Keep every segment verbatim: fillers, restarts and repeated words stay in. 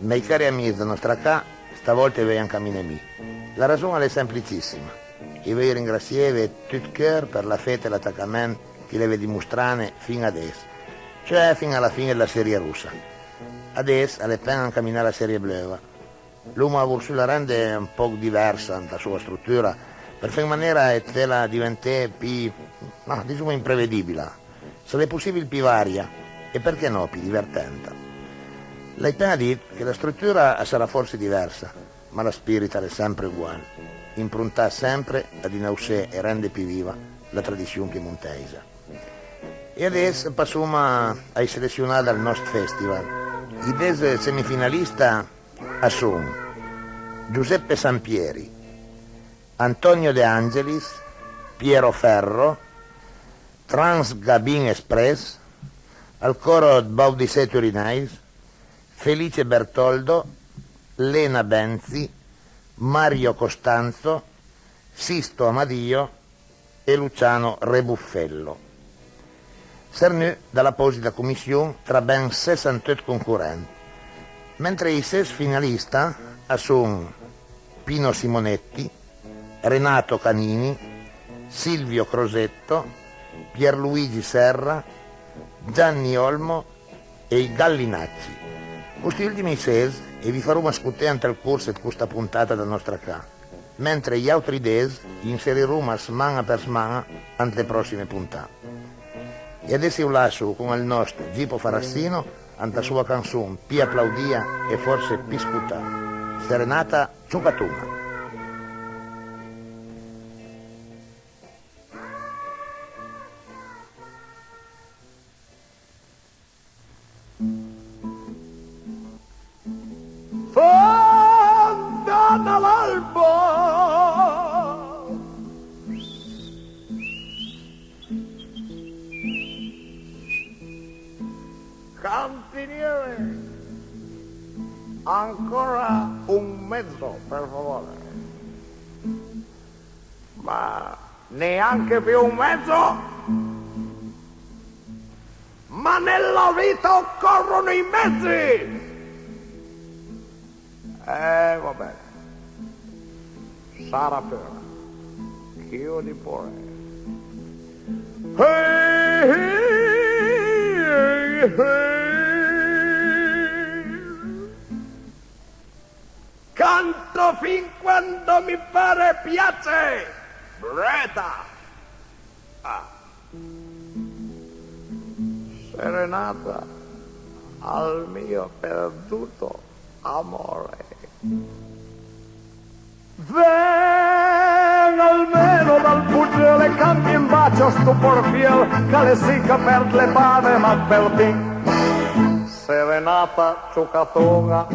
Mei cari amis da Nòstra Ca, stavòlte i veuj ancaminé mi. La rason a l'é semplicissima. I veuj ringrasieve ëd tut cheur për la fé e l'atacament ch'i l'eve dimostrane fin adess, cioè fin a la fin dla Serie Rossa. Adess a l'é pen-a ancaminà la Serie Bleuva. L'oma vorsù la rende un pòch diversa ant la soa strutura, për fé an manera ëd fela diventé pì, ma, disoma, imprevedibila, s'a l'é possibil pì varia e, përchè nò, pì divertenta. L'hai pen-a dit che la strutura a sarà fòrse diversa, ma lë spìrit a l'é sempre ugual, improntà sempre a dinaussé e rende pì viva la tradission piemontèisa. E adess passoma ai selessionà dal nòst festival. I dess semifinalista a son Giuseppe Sampieri, Antonio De Angelis, Piero Ferro, Trans Gabin Express, ël coro ëd Baudissé Turinais, Felice Bertoldo, Lena Benzi, Mario Costanzo, Sisto Amadio e Luciano Rebuffello. Sernù da l'aposita comission tra ben sessantëtt concurrent, mentre i ses finalista a son Pino Simonetti, Renato Canini, Silvio Crosetto, Pierluigi Serra, Gianni Olmo e i Gallinacci. Costi ùltimi ses i vi faroma scoté ant ël cors ëd costa pontata da Nòstra Ca, mentre j'àutri dess j'inseriroma sman-a për sman-a ant le pròssime pontà. E adess ju lasso con ël nòst Gipo Farassino ant la soa canson pì aplaudìa e fòrse pì scotà, Serenata Ciocaton-a. Fonda da l'alba. Cantiniere, ancora un mezzo, per favore. Ma neanche più un mezzo? Ma nella vita occorrono i mezzi! Eh, va bene. Sarà pure. Chiudi pure. Hey, hey, hey. Canto fin quando mi pare e piace. Bretta. Ah. Serenata al mio perduto amore. Ven almeno dal Pugel e cambia in bacio sto porfiel, che l'è sì che perd le bave ma per ti. Serenata ciucaton-a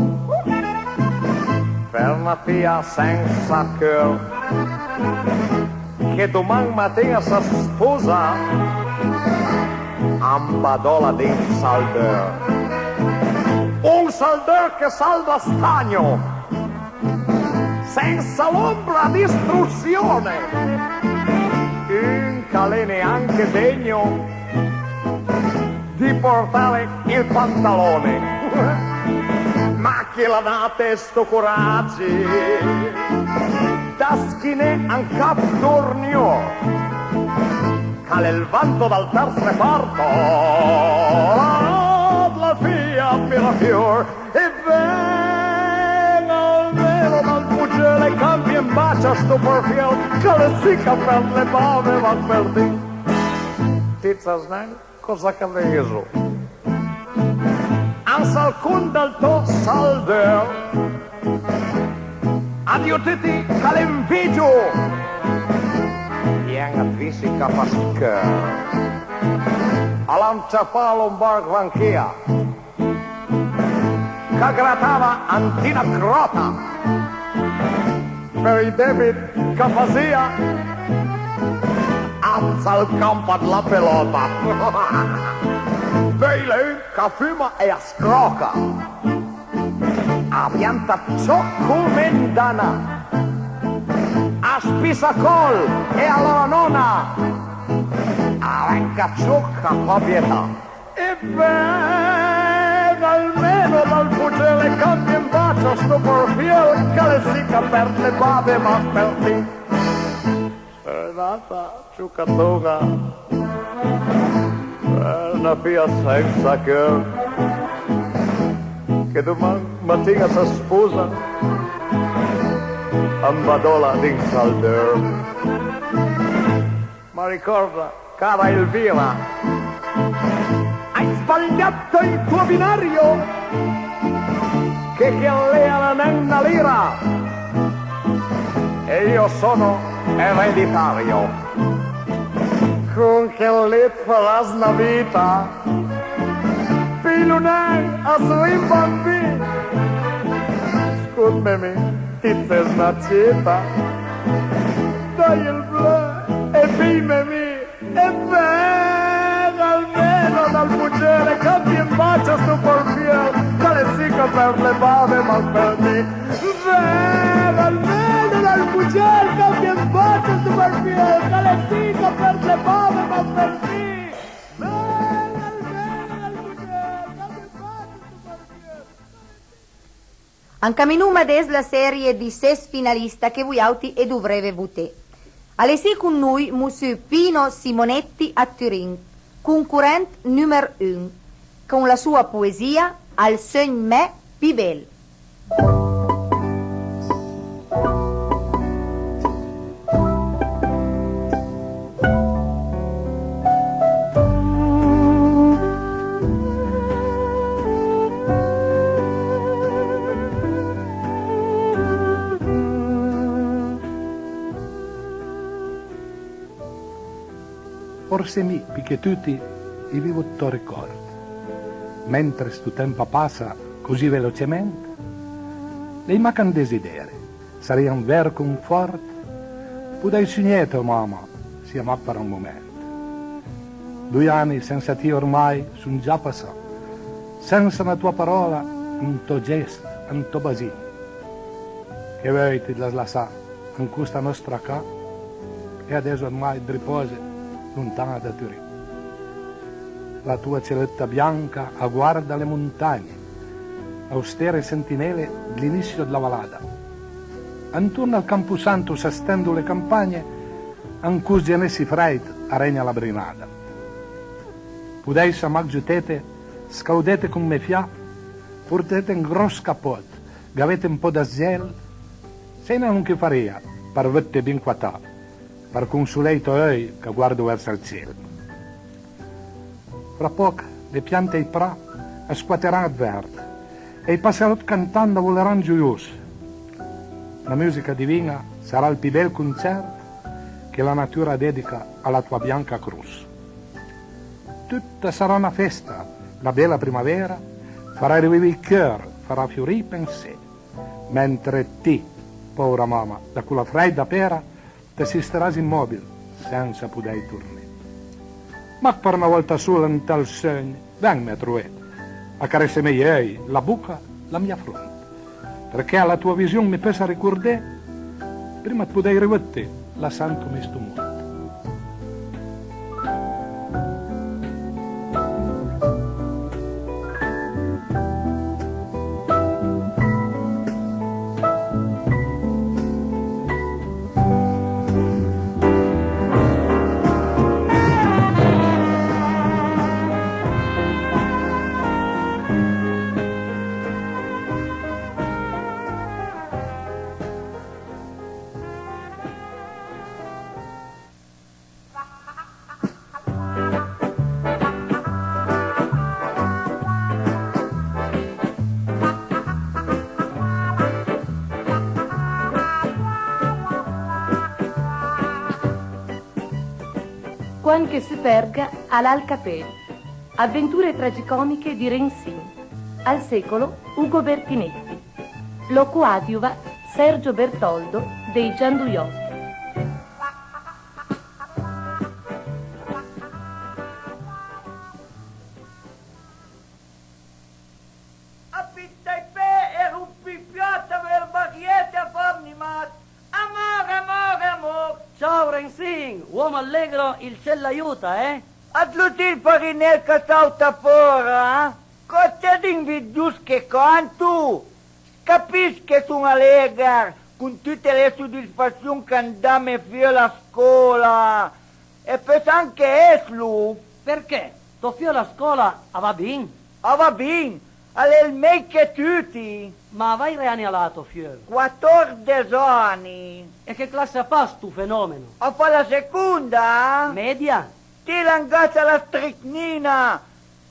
per na fia sensa cheur, che doman matin a sa sposa, a 'm badòla d'un saldeur. Un saldeur che salda stagno senza l'ombra d'istruzione, un che l'è neanche degno di portare il pantalone. Ma chi l'ha date sto coraggi da schiné an cap d'Ornio, che l'è il vanto dal terzo reparto, la fia Pirafior. E ven almeno dal Pugel e cambia in bacio sto porfiel, che l'è sì che perd le bave ma per ti. Ti sas nen cosa che diso. An sal conta ël tò saldeur. Adio tuti, che l'è un vegio. Vien a visi che a fa scheur. A l'han ciapà a Lombarg Ranchea. A gratava ant na cròta për ij debit ch'a fasìa, ansa al camp dla pelòta. Peui l'é un ch'a fuma e a scròca, a pianta ciò come un dana, a spissa còl e alora nòna, a ven ca ciò ch'a fa pietà. E ben, almeno dal pugel cambia un bacio sto porfiel, ch'a l'é sì ch'a perd le bave, ma për ti. Renata, ciucatoga, për na fija sensa cheur, che doman matin-a s'a sposa, an badòla dins al deur. Ma ricòrda, cara Elvira, hai sbagliato il tuo binario, che chi a l'é a l'é nen na lira, e io sono ereditario. Con chel lit faràs na vita, pilo nen a soi un bambin. Scotme mi, ti it ses na cita, dai ël bleu e pijme mi. E ben, almeno dal pugel cambia un bacio sto porfiel, ch'a l'é sì ch'a perd le bave, ma për ti. Ben, almeno dal pugel cambia un bacio sto porfiel, ch'a l'é sì ch'a perd le bave, ma për ti. Ben, almeno dal pugel cambia un bacio sto porfiel. Ancaminoma adess la serie dij ses finalista che voiàutri a dovreve voté. A l'é sì con noi Mossur Pino Simonetti a Turin, concurrent numer un, con la soa poesìa Al seugn mè pì bel. Forse mi, pì che tuti, i vivo dë tò ricòrd. Mentre sto temp a passa così velocement, l'hai mach un desideri, sarìa un ver confort podèj sugnete, o mama, sia mach për un moment. Doi ani sensa ti ormai son già passà, sensa na toa paròla, un tò gest, un tò basin. Che veuj ti it l'has lassà an costa nòstra ca, e adess ormai it ripòse lontan da Turin. La toa celëtta bianca a guarda le montagne, austere sentinele dl'inissio dla valada. Antorn al camposanto s'a stendo le campagne, an cost genessi frèid a regna la brinada. Podèissa mach giutete, scaudete con mè fià, portete un gròss capòt, gavete un pò dë sgel, sai nen lòn ch'i farìa për vëdte bin quatà, për consolé ij tò euj ch'a guardo vers ël ciel. Fra pòch le piante e ij pra a squateran ëd vert, e ij passeròt cantant a voleran gioios. La mùsica divin-a sarà ël pì bel concert che la natura a dedica a la toa bianca cros. Tut a sarà na festa, la bela primavera farà riviv ij cheur, farà fiorì ij pensé. Mentre ti, pòura mama, da cola frèida pera, it assistaràs immòbil, sensa podèj torné. Mach për na vòlta sola ant ël seugn, venme a trové, acaresse mè j'euj, la boca, la mia front. Përchè a la toa vision mi peussa ricordé, prima ëd podèj rivëdte, lassandme sto mond. Quand che Superga al a ël capèl. Avventure tragicòmiche di Rinsin. Al secolo Ugo Bertinetti. Lo coadiuva Sergio Bertoldo dei Gianduiotti. A pizza i pé e rompi i fiòt, a veu ël Mariette a fàmne mal. Amor, amor, amor. Ciao Rensin, uomo allegro, il ciel l'aiuta, eh? At lo ti ël farinèt ch'a sauta fòra, eh? Còse d'invidios che canto! Capìs che son alègher con tute le sodisfassion ch'andame fieu la scòla. E feuss anche èsslo. Perché? Tò fieu a la scòla a va bin? A va bin, a l'é ël mej che tuti. Ma a vaire ani a l'ha tò fieu? Quatòrdes ani. E che classe a fa sto fenomeno? A fa la seconda? Media? Ti l'angassa la stricnina,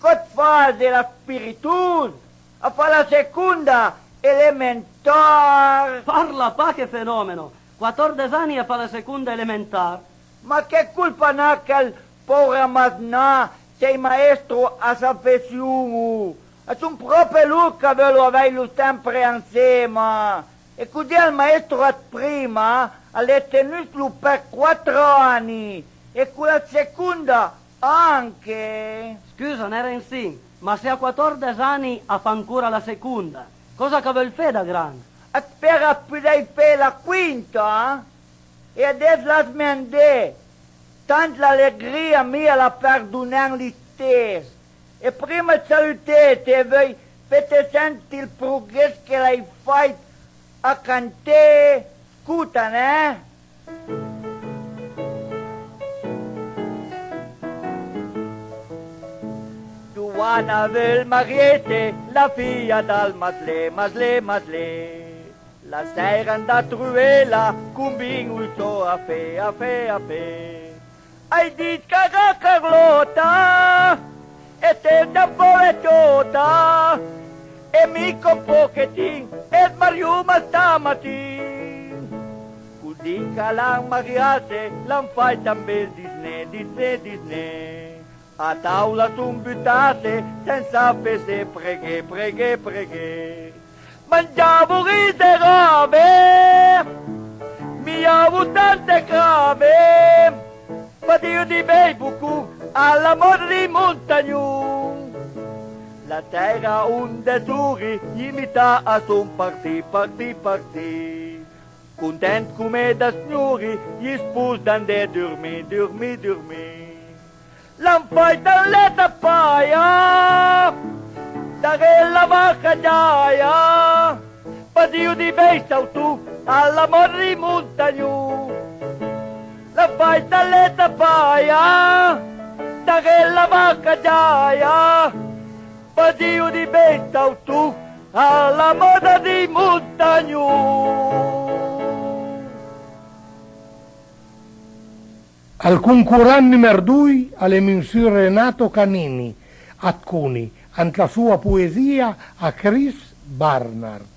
còs fase, la spiritos? A fa la seconda elementar. Parla pa, che fenomeno! Quatòrdes ani a fa la seconda elementar. Ma che colpa n'ha chèl pòura masnà se ij maestro a s'afession-o? A son pròpe lor ch'a veulo avèilo sempre ansema. E così al maestro ëd prima a l'é tenusslo për quatro ani e co la seconda anche. Scusa, né Rensin, ma se a quatòrdes ani a fa ancora la seconda, còsa ch'a veul fé da grand? A spera ëd pudèj fé la quinta, eh? E adess lassme andé, tant l'alegria mi a la perdonen l'istess. E prima ëd salutete, veuj fete sent ël progress che l'hai fàit a canté, scota, né? Joana a veul ël Mariette, la fija dal maslé, maslé, maslé. La sèira andà truvela, combin-o ël sò afé, afé, afé. Ai dit: cara Carlòta, e sèu za fòra tòta, e mi co un pochetin e smarioma stamatin. Così ch'a l'han mariasse, l'han fàit un bel disné, disné, disné. A tàula son butasse sensa fesse preghé, preghé, preghé. Mangiavo ris e rave, miavo tante crave, fasìo dij bej bocon a la mòda dij montagnon. La sèira onde sori, j'invità a son partì, partì, partì. Content come da sgnori, j'spos d'andé durmì, durmì, durmì. L'han fàit un lèt a paja, daré la vaca giaja, fasìo dij bej sauton a la mòda dij montagnon. L'han fàit un lèt a paja, daré la vaca giaja, fasìo dij bej sauton a la mòda dij montagnon. Ël concorrent numer doi a l'é Monsiur Renato Canini, ëd Coni, ant la soa poesìa A Chris Barnard.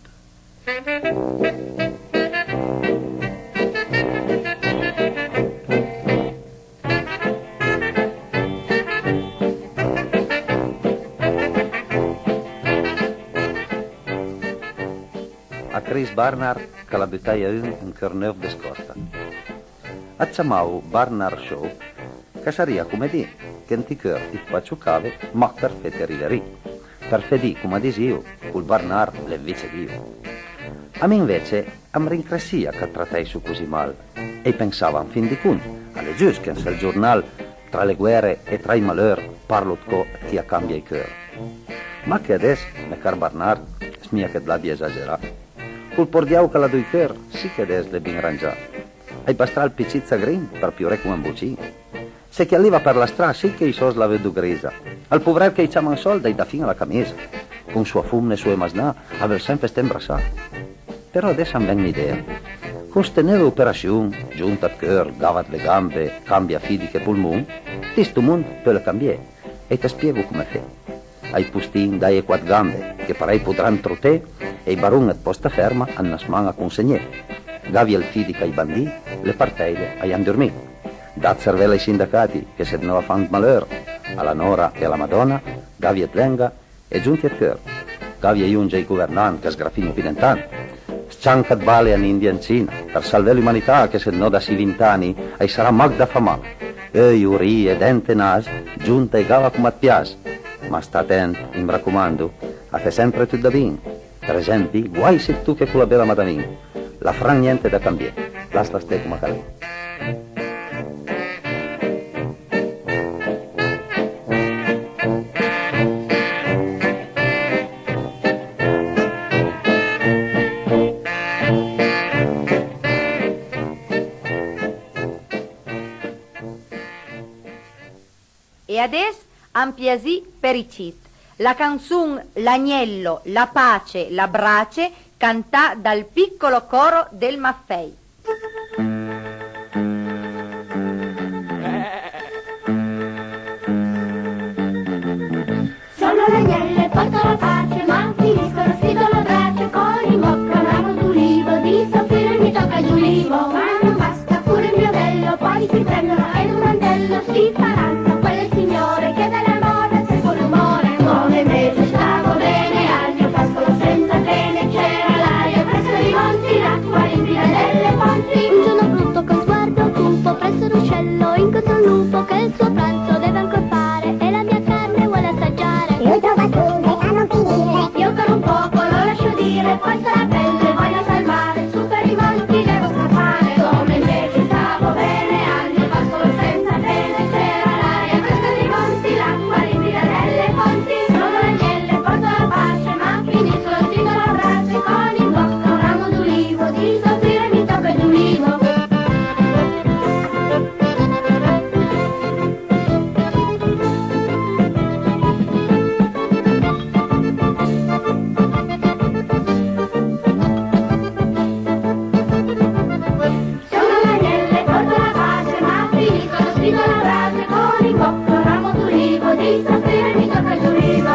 A Chris Barnard ch'a l'ha butaje a un un cheur neuf dë scòrta. A ciamavo Barnard Show, ch'a sarìa come dì che ant ij cheur it paciocave mach për fete riderì, për fé dì, coma disìo, ch'ol Barnard l'é ënvece Dio. A mi ënvece am rincressìa ch'at tratèisso così mal, e ij pensava, an fin di cont, a l'é giust che an sël giornal, tra le guere e tra ij maleur, parlo ëd cò ëd chi a cambia ij cheur. Ma che adess, me car Barnard, smija che it l'abie esagerà. Col por diav ch'a l'ha doi cheur, sì che adess l'é bin rangià. A-j bastrà ël picì ëd sagrin për pioré come un bocin. Se chi a l'eva për la stra, sì che ij sòs l'ha vëddo grisa. Al povrèt ch'a-j ciama un sòld, a-j dà fin a la camisa. Con soa fomna e soe masnà, a veul sempe sté ëmbrassà. Però adess am ven n'idea. Con ste neuve operassion, gionta ëd cheur, gava dle gambe, cambia fìdich e polmon, ti sto mond peule cambié, e it spiego come fé. A-j postin daje quat gambe, che parèj podran troté, e ij baron ëd pòsta ferma an na sman a consegné. Gavie ël fìdich a-j bandì, le partèile a j'han durmì. Dat ëd servel a-j sindacati, che se dnò a fan ëd maleur, a la nòra e a la Madòna, gavie ëd lenga e gionte ëd cheur. Davie jonge ij governant ch'a sgrafin-o pì nen tant. Scianca 'd bale a n'India e an Cina, për salvé l'umanità che se no da sì vint ani a-j sarà mach da famà. Euj, urìe, dent e nas, giunta e gava coma 't pias. Ma sta atent, im racomando, a fé sempre tut da bin. Për esempi, guai se 't toche cola bela madamin. La fran niente da cambié, lassa sté coma ch'a l'é. E adess a m'piasì për ij cit, la canzon L'agnello, la pace, la brace, cantà dal piccolo coro del Maffei. Sono l'agnello e porto la pace, ma finisco rostito alla brace, con in bocca un ramo d'ulivo, di soffrire mi tocca giù l'ulivo, ma non basta. Pure il mio bello, poi si prendono ed un mantello si faranno quelle signore che dall'amore c'è buon umore. Come invece stavo bene al mio pascolo senza pene, c'era l'aria fresca dei monti, l'acqua limpida delle fonti. Un giorno brutto con sguardo cupo, presso un ruscello incontra un lupo che il suo pranzo deve ancor fare e la mia carne vuole assaggiare. Lui trova scuse a non finire. Io corro un poco, lo lascio dire, poi sarà bello e voglio salvare. Su per i monti devo scappare, come invece stavo bene, al mio pascolo senza pene, c'era l'aria fresca dei monti, l'acqua limpida delle fonti. Sono l'agnello e porto la pace, ma finisco rostito alla brace, con in bocca un ramo d'ulivo, di soffrire mi tocca giù l'ulivo. Sono l'agnello e porto la pace, ma finisco rostito alla brace, con in bocca un ramo d'ulivo, di soffrire mi tocca giù l'ulivo.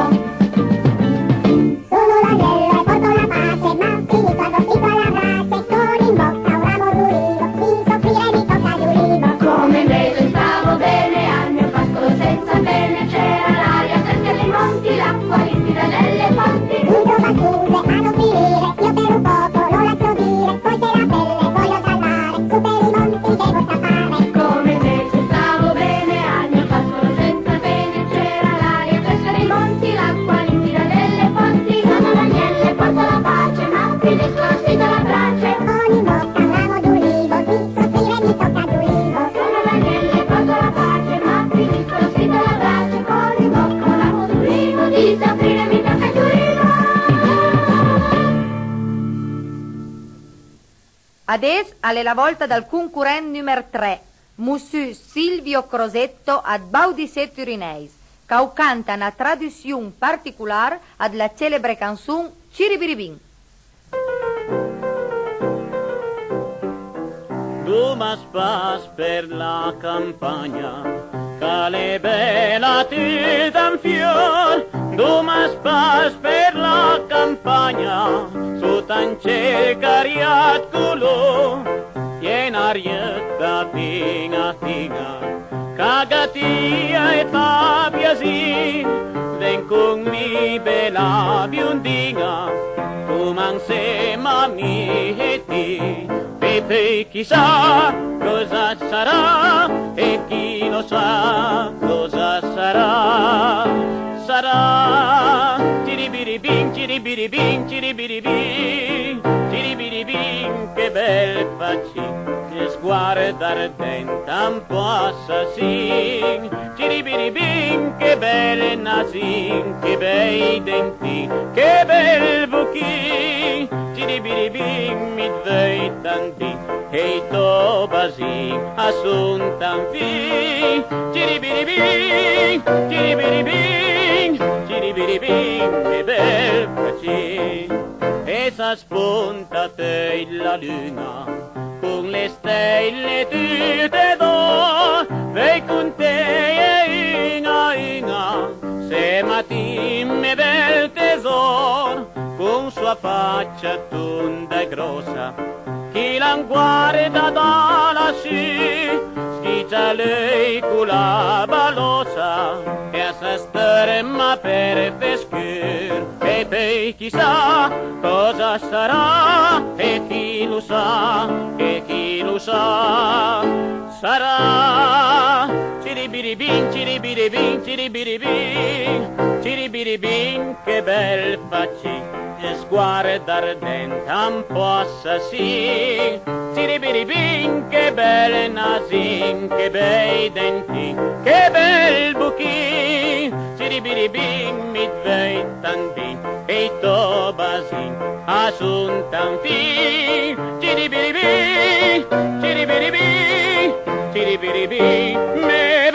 Sono l'agnello e porto la pace, ma finisco arrostito alla brace, con in bocca un ramo d'ulivo, di soffrire mi tocca giù l'ulivo. Come invece stavo bene al mio pascolo senza pene, c'era l'aria fresca dei monti, l'acqua limpida delle fonti. Lui trova scuse a non finire, io per un poco lo lascio dire, poi se la pelle voglio salvare, su per i monti devo scappare. Come invece stavo bene al mio pascolo senza pene, c'era l'aria fresca dei monti, l'acqua limpida delle fonti. Sono l'agnello e porto la pace, ma finisco rostito alla brace. Con in bocca un ramo d'ulivo, di soffrire mi tocca giù l'ulivo. Sono l'agnello e porto la pace, ma finisco rostito alla brace. Con in bocca un ramo d'ulivo, di soffrire mi tocca giù l'ulivo. Adess a l'é la vòlta dal concurrent numer tre, Mossù Silvio Crosetto ëd Baudisset Turineis, ch'au canta na tradussion particolar ëd la celebre canson Ciribiribin. Doma spas për la campagna, ch'a l'é bela tuta an fior, doma spas për la campagna, sot an cel ch'a ria 'd color, i é na riëtta fin-a fin-a, ch'a gatija e fa piasì, ven con mi bela biondin-a, doma ansema mi e ti. E peui chi sa còsa sarà, e chi lo sa còsa sarà. Sarà ciribiribin, ciribiribin, ciribiribin, ciribiribin, che bel facin, che sguard ardent, un po' assassin. Ciribiribin, che bel nasin, che bei dentin, che bel bochin. Ciribiribin, mi 't veuj tant bin, e ij tò basin a son tant fin. Ciribiribin, ciribiribin, ciribiribin, che bel facin. E s'a sponta teuj la lun-a, con le stèile tute d'òr, veuj conteje un-a un-a, se matin, me bel tesòr, con soa facia tonda e gròssa, chi l'anguarda da lassù, chi Sa lui co la balòssa e a sa stërma për fé scur. E peui chissà còsa sarà, e chi lo sa, e chi lo sa. Sarà ciribiribin, ciribiribin, ciribiribin, ciribiribin, che bel facin, sguard ardent, un po' assassin. Ciribiribin, che bel nasin, che bei dentin, che bel buchin. Ciribiribin, mi 't veuj tant bin, e i tò basin a son tant fin. Ciribiribin, ciribiribin, ciribiribin, me